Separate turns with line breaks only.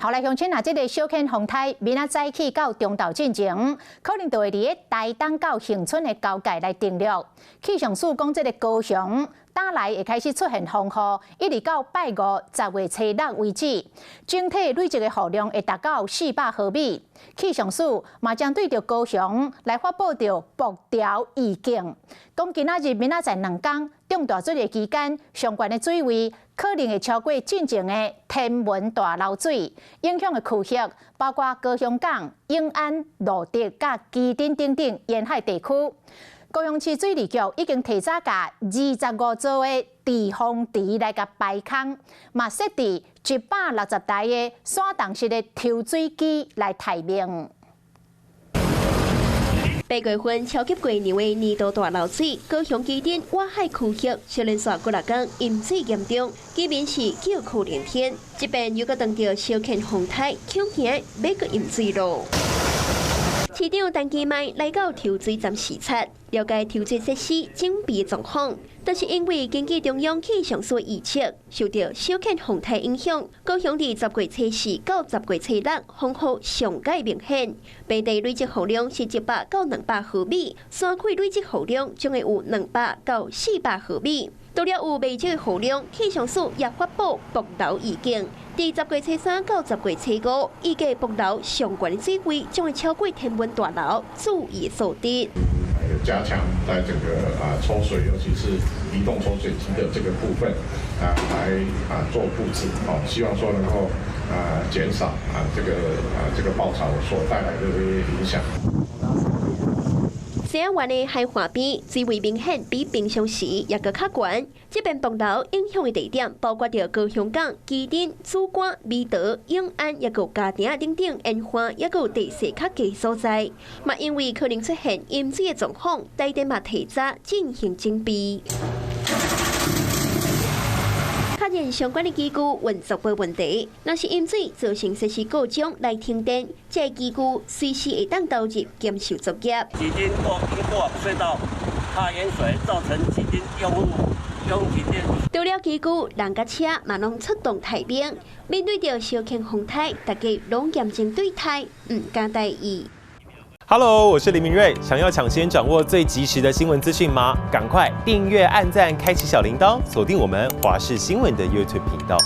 好來，鄉親啊，這个小犬風颱明仔載起到中晝進前，可能就會佇咧台東到恆春的交界來登陸。氣象署講，這个高雄打來會開始出現風雨，一直到拜五10月初6為止，整體累積的雨量會達到400毫米。氣象署嘛將對著高雄來發布著暴潮預警，講今仔日、明仔載2工重大水的期間，上懸的水位可能會超過進前的天文大漏水，影響的區域包括高雄港、永安、蘆竹佮旗津等等沿海地區。高雄市水利局已經提早共25座的滯洪池來共排空，嘛設置160台的徙動式的抽水機來待命。
8月份超級過年的年度大漏水，高雄旗津外海區域，小連續幾若工淹水嚴重，居民是叫苦連天。這邊又閣當著小犬風颱，恐驚欲閣淹水囉。市長陳其邁來到抽水站視察，了解抽水設施準備狀況。但是因為根據中央氣象署預測，受著小犬風颱影響，高雄佇10月初4到10月初6風雨上蓋明顯，平地累積雨量是100到200毫米，山區累積雨量將會有200到400毫米。除了有袂少的雨量，氣象署也發布暴流預警。佇10月初3到10月初5，預計暴流上懸水位將會超過天文大樓注意數值。
加強在這個抽水，尤其是移動抽水機的這個部分來做布置，哦，希望說能夠減少這個暴潮所帶來的這些影響。
西灣的海岸邊水位明顯比平常時也閣較懸。這邊暴流影響的地點包括著高雄港、旗津、梓官、美德、永安，抑閣嘉碇等等沿岸，抑閣有地勢較低所在。嘛，因為可能出現淹水的狀況，台電嘛提早進行準備。確認相關的機具運作無問題，若是淹水造成設施故障來停電，這個機具隨時會當投入檢修作業。
旗津過過往隧道怕淹水，造成旗津用戶用停電。
除了機具，人佮車嘛攏出動待命，面對著小犬風颱，大家攏嚴正對待，毋敢大意。
Hello，我是林明瑞。想要搶先掌握最及時的新聞資訊嗎？趕快訂閱、按讚、開啟小鈴鐺，鎖定我們華視新聞的 YouTube 頻道。